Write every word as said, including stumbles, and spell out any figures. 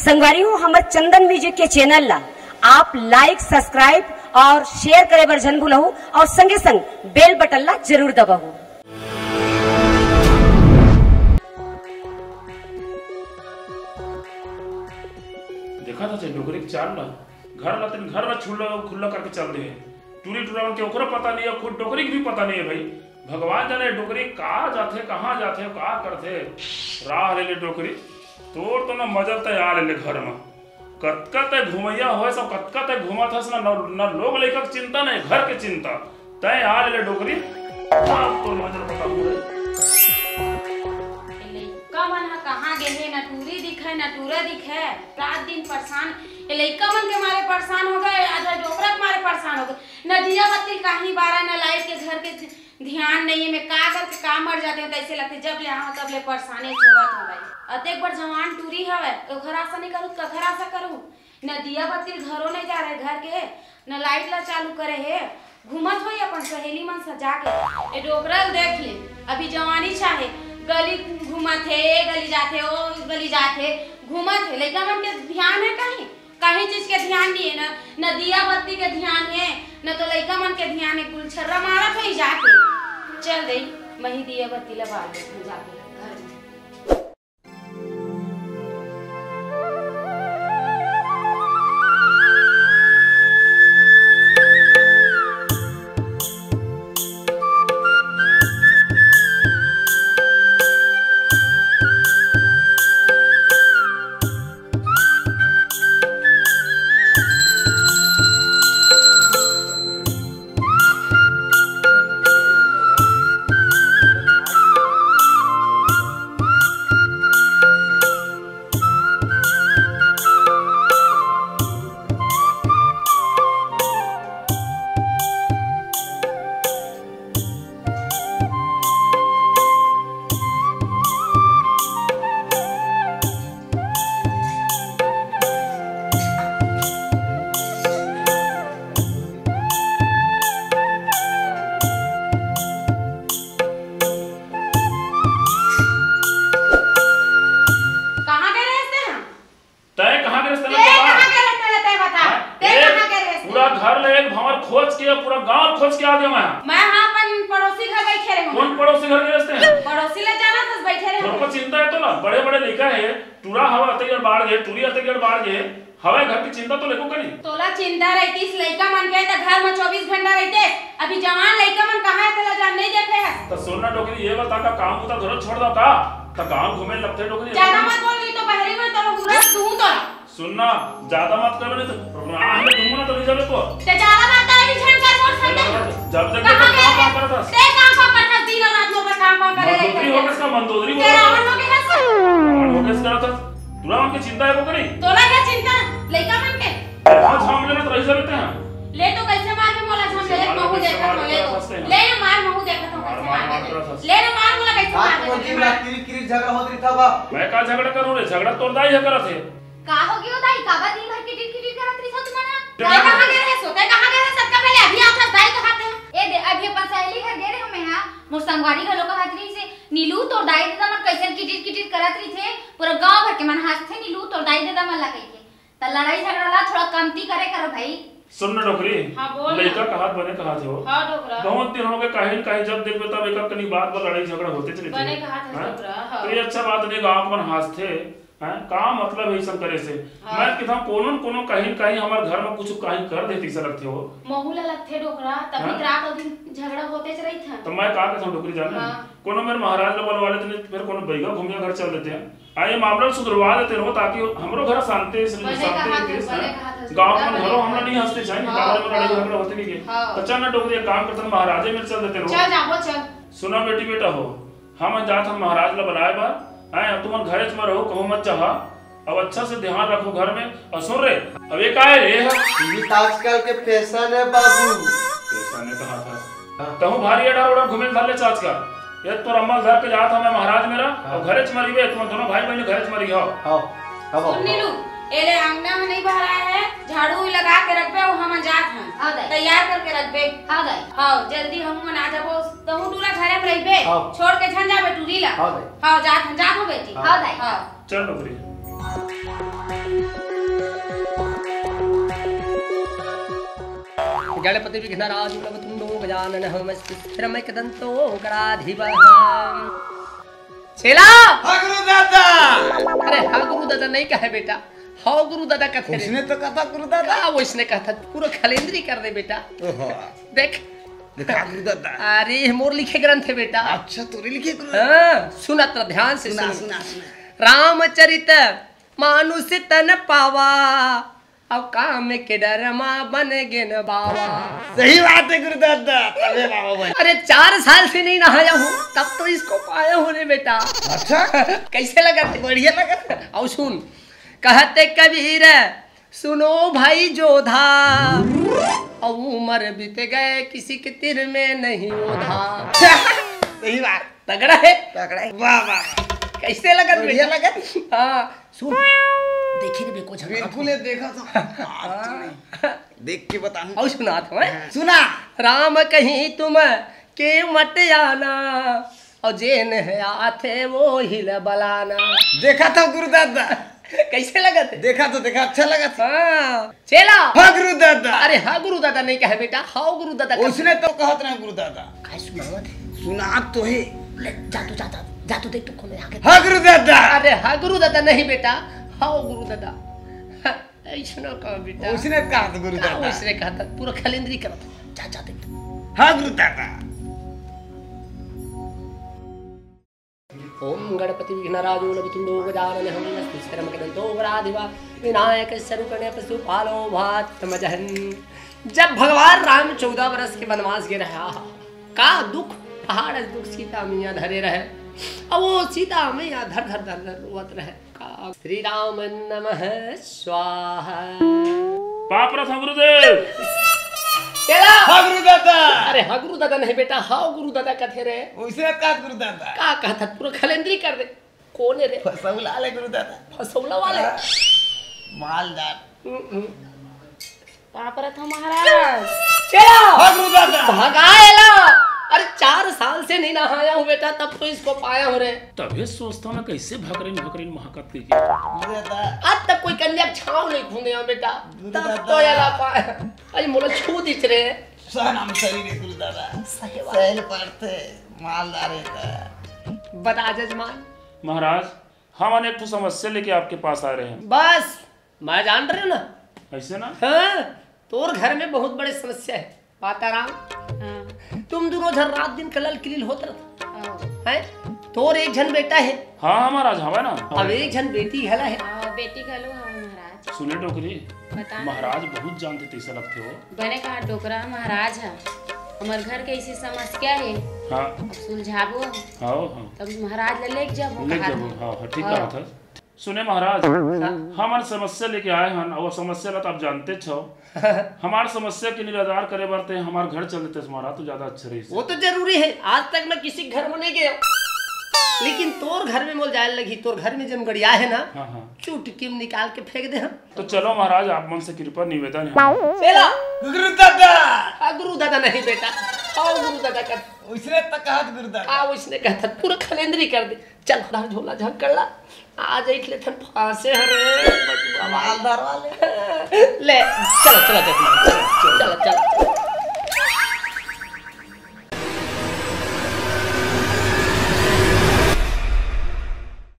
संगवारी हो, हमर चंदन म्यूजिक के चैनल ला आप लाइक, सब्सक्राइब और शेयर करे बर झन भूलहू और संगे संग बेल बटन ला जरूर दबाहू। देखा था डोकरी के चाल ला, घर ला तेन घर ला छुल्ला खुल्ला करके चल दे हे। टूरी टूरा मन के ओकरो पता नहीं है, खुद डोकरी के भी पता नहीं है भाई। भगवान जाने डोकरी का जाथे, कहाँ जाथे, का करथे। राह ले ले डोकरी, तोर तो ना मजल तय आ ले ले घर में। कतका तय घुमैया होय सब, कतका तय घूमत हस ना, ना, ना लोग लइका के चिंता, ना घर के चिंता। तय आ ले ले डोकरी, अब तोर मजल बताऊं रे। ए लइका मन ह कहाँ गे हे, ना टूरी दिखे, ना टूरा दिखे। रात दिन परेशान, ए लइका मन के मारे परेशान हो गए, आधा डोकरा के मारे परेशान हो गए। ना दिया बत्ती कहीं बारा, ना लाइट के घर के ध्यान नहीं है। मैं का करके का मर जाते हो, तैसे लगते जब ले आऊं तब ले परेशाने से होवत हो भाई। अतेक बड़ जवान टूरी हवे, ओखर आशा नहीं करूँ, कखर आशा करूँ? न दिया बत्ती घरो नहीं जा रहे घर के, न लाइट ला चालू करे हे, घूमत होई अपन सहेली मन से जाके। ए डोकरा ल देख ले, अभी जवानी चाहे, गली घूमत हे, ए गली जाथे, ओ गली जाथे, घूमत हे। लइका मन के ध्यान है कहीं? कहीं चीज के ध्यान नहीं है ना, न दिया बत्ती के ध्यान है, न तो लइका मन के ध्यान है। गुलछर्रा मारत होई जाके। चल दे, मही दिया बत्ती ला बाल देथन जाके घर में। कहाँ गए रहे थे हम? तय कहाँ गए रहे थे? तय कहाँ गए रहे थे? तय बता। हाँ? तय कहाँ गए रहे थे? पूरा घर ले एक भंवर खोज के, पूरा गांव खोज के आ गया मैं। मैं हाँ अपन पड़ोसी घर बैठे रहे हूँ। कौन पड़ोसी घर गए रहे थे? पड़ोसी ले जाना था, बैठे रहे हूँ। चिंता है तो ना, बड़े बड़े लइका है, टूरा हवा अतेक बाढ़ गए, टूरी अतेक बाढ़ गए, हवा घर की चिंता तो लेको करी। तोला चिंता रहती इस लइका मन के, त घर में चौबीस घंटा रहते। अभी जवान लइका मन कहाँ है, तेला जान नहीं देखे है। तो सुन ना डोकरी, ये बता का काम बुता घरो छोड़ दो का? त गांव घूमे लगते डोकरी। ज्यादा मत बोल, नहीं तो बहरी में तो पूरा तू तो। सुन ना, ज्यादा मत कर, नहीं तो राह में तुम ना तो नहीं जावे को। ते ज्यादा बात तो नहीं झन कर मोर सामने। जब तक कहाँ काम काम करता। ते काम काम करता, दिन और रात मोर काम काम करे रहता। मंदोदरी हो किसका मंदोदरी बोल तेरा रहा? मन हो गया है। मन हो किसका था? तोला मन के चिंता है वो करी? तोला क्या चिंता? लइका मन के? आज हम लेना तो रही सकते हैं। ले तो कैसे मार के मोला झम ले, महू देखत हो, ले तो। ले ना मार, महू देखत हो कैसे मार के। ले ना मार, मोला कैसे मार के। रात को दिन रात किरी किरी झगड़ा होत रही था बा। मैं का झगड़ा करूँ रे? झगड़ा तोर दाई है करत है। का हो गयो दाई? काबर दिन भर किटिर किटिर करत रही हो तुमन? तै कहाँ गए रहे सो? तै कहाँ गए रहे? सबका पहले अभी आता दाई कहाँ थे? ए दे, अभी अपन सहेली घर गए रहे हूँ मैं, हाँ। मोर संगवारी घलो कहत रही से, "नीलू, तोर दाई ददा मन कैसन किटिर किटिर करत रहिथे, पूरा गांव भर के मन हंसथे, नीलू, तोर दाई ददा मन ला," कहिके। त लड़ाई झगड़ा ला थोड़ा कमती करे करो भाई। सुन न डोकरी, हाँ, बोल ना। लइका कहत बने कहत हो। हाँ, डोकरा। बहुत दिन हो गए, कहीं न कहीं जब देखबे तब एक कनी बात पर लड़ाई झगड़ा होते चले बने थे। कहत है, हाँ? डोकरा, हाँ। तो ये अच्छा बात नहीं, गांव के मन हंसथे। हैं? का मतलब है इसन करे से? हाँ। मैं कहता हूँ, कोनो न कोनो कहीं न कहीं हमारे घर में कुछ कहीं कर देती से लगते हो। महू ला लगथे डोकरा, तभी हाँ? तो रात और दिन झगड़ा होते च रही था। तो मैं का कहता हूँ डोकरी जाने? हाँ। कोनो मेरे महाराज ला बुलवा लेते, नहीं तो फिर कोनो बैगा घूमिया घर चल देते हैं। आ, ये मामला सुधरवा देते रहो, ताकि हमरो घर शांति से, बने शांति कहा रहती थे, है, बने हाँ? कहा था, गाँव में बने घरों कहा हमला था। नहीं हंसते चाहिए, हाँ, गाँव में लड़ाई हाँ। झगड़ा होते नहीं के। हाँ। तो चल ना डोकरी, एक काम करते हैं, महाराजे में चल देते रहो। चल जाबो, चल। सुना बेटी, बेटा हो, हम जात हम महाराज ला बुलाए बर, हैं? अब तुमन घरे में रहो, कहूँ मत जाहा। अब अच्छा से ध्यान रखो घर में। और सुन रे, अब ये का है रे? ये तो आजकल के फैशन है बाबू। फैशन है कहा था? हाँ। तहूँ भारी अडार उडार घूमे धर ले चाच का। ये तो अम्मा धर के जात हमें महाराज मेरा, हाँ। और घरे में रहिबे, तुम दोनों भाई बहन घरे में रहियो। हाँ, हाँ बाबू, सुन हाँ। नीलू, एले अंगना में नहीं बहराए है, झाड़ू लगा के रखबे, वो हम जात हैं। हाँ दाई। तैयार करके रखबे। हाँ दाई। हाँ, जल्दी हम मन आ जाबो। तहूँ टूरा घरे में रहिबे, हाँ। छोड़ के झन जाबे टूरी ला। हाँ दाई। हाँ, जात हन, जात हो बेटी। हाँ दाई। हाँ। चल डोकरी। गणपति विघ्नराज लवतुंडो गजानन हम स्थिरमैकदंतो गणाधिपः। चेला। हाँ गुरु दादा। अरे हाँ गुरु दादा नहीं कहे बेटा, हव गुरु दादा कथे रे। उसने तो कहा गुरु दादा। का उसने कहा था? पूरा खलेंद्री कर दे बेटा। ओहो। देख। देखा गुरु दादा। अरे मोर लिखे ग्रंथ है बेटा। अच्छा तोरे लिखे गुरु। हाँ, सुना तो ध्यान से सुना, सुन। सुना, सुना। रामचरित मानुष तन पावा, अब काम के डर मा बन गेन बाबा। सही बात है गुरु दादा, तबे बाबा बने। अरे चार साल से नहीं नहाया हूँ, तब तो इसको पाया हूँ रे बेटा। अच्छा। कैसे लगा थे? बढ़िया लगा। और सुन, कहते कबीर सुनो भाई जोधा, अब उम्र बीत गए किसी के तिर में नहीं ओधा। सही बात। तगड़ा है। तगड़ा है। वाह, वाह, वाह। कैसे लगा बढ़िया बेटा? लगा। हाँ, सुन। देखी रे बेको झगड़ा। बिल्कुल ये देखा था। आज तो नहीं। देख के बताऊं। और सुना था मैं। हाँ। सुना। राम कहीं तुम के मत आना, और जेन है आथे वो हिल बलाना। देखा था गुरु दादा। कैसे लगा थे? देखा तो देखा, अच्छा लगा था। हाँ। चेला। हाँ गुरु दादा। अरे हाँ गुरु दादा नहीं कहे बेटा, हाँ गुरु दादा कहे। उसने तो कहत ना गुरु दादा। काय सुनावत है? सुनात तो है। ले, जा तू, जा, जा, जा तू देख तू कौन है आगे। हाँ गुरु दादा। अरे हाँ गुरु दादा नहीं बेटा, हाँ गुरु दादा। हाँ, ऐसनो कहो बेटा। उसने कहा था गुरु हाँ, दादा। उसने कहा था, पूरा खलेंद्री करा था। जा, जा देख तू। हाँ गुरु दादा। ओम गणपति विघ्नराजो लवतुंडो गजानन हम स्थिरमैकदंतो गणाधिपा विनायक स्वरूपणे पशुपालो भातमजहन। जब भगवान राम चौदह वर्ष के वनवास गे रहा, का दुख, पहाड़ अस दुख सीता मैया धरे रहे। अब वो सीता मैया धर धर धर धर रोवत रहे। का श्री राम नमः स्वाहा। पाँव परत हँव गुरुदेव। चेला। हाँ गुरु दादा। अरे हाँ गुरु दादा नहीं बेटा, हाँ गुरु दादा कथे रे। उसे का गुरु दादा? का कहत हस? पूरा खलेंद्री कर दे। कौन है रे? फसौला वाले गुरु दादा। फसौला वाले? हाँ। मालदार। हम्म, हम्म। पाँव परत हँव महाराज। चेला। हाँ गुरु दादा। भगा एला। अरे चार साल से नहीं नहाया हूँ बेटा, तब तो इसको पाया हूँ रे। तभे सोचत हँव मैं कैसे भकरिन भकरिन महकत के। गुरु दादा। आज तक कोई कन्या के छाँव नहीं खूंदे हँव बेटा। गुरु तब दादा। तो एला पाया। अरे मोला छू दिस रे। सहनाम सही रे गुरु दादा। सही बात। सहल पड़थे, मालदार है। बता जजमान। महाराज, हम अनेक ठो समस्या लेके आपके पास आ रहे हैं। बस, मैं जान रहे हो ना। ऐसे ना? हाँ, तोर घर में बहुत बड़े समस्या है। पाताराम, हाँ। तुम दोनों झन रात दिन कलल किलिल होत रहत हाँ। हैं? तोर एक झन बेटा है। हाँ, महाराज, हवा ना। अब एक झन बेटी घला है। हाँ, बेटी घलो हवा महाराज। सुने डोकरी, बता। महाराज बहुत जानते तैसा लगते हो। बने कहा डोकरा महाराज है। हमर घर के ऐसी समस्या है। हाँ। अब सुलझाबो। हाँ, हाँ। तब महाराज ले लेके जाबो लेके कहा जाबो, था। हाँ, हाँ, ठीक हाँ। कहा था। सुने महाराज, हाँ। हमन समस्या लेके आए हन, अउ समस्या ला तो आप जानते छो। हमार समस्या के निराधार करे बर ते हमार घर चल देते महाराज, तो ज्यादा अच्छा रही। वो तो जरूरी है, आज तक मैं किसी के घर में नहीं गया, लेकिन तोर घर में मोल जाए लगी, तोर घर में जब गड़िया है ना, हाँ, हाँ। चुटकी में निकाल के फेंक दे हम। तो चलो महाराज, आप मन से कृपा निवेदन है। चला। गुरु दादा। हाँ, गुरु दादा नहीं बेटा, हाँ, गुरु दादा का। उसने तो कहा था गुरु दादा। हाँ, उसने कहा था, पूरा खलेंद्री कर दे। चल, उधर झोला झांक कर ला। आज एक ले थन फांसे हरे, बटुआ मालदार वाले। ले, चलो, चलो, चलो, चलो, चलो, चलो।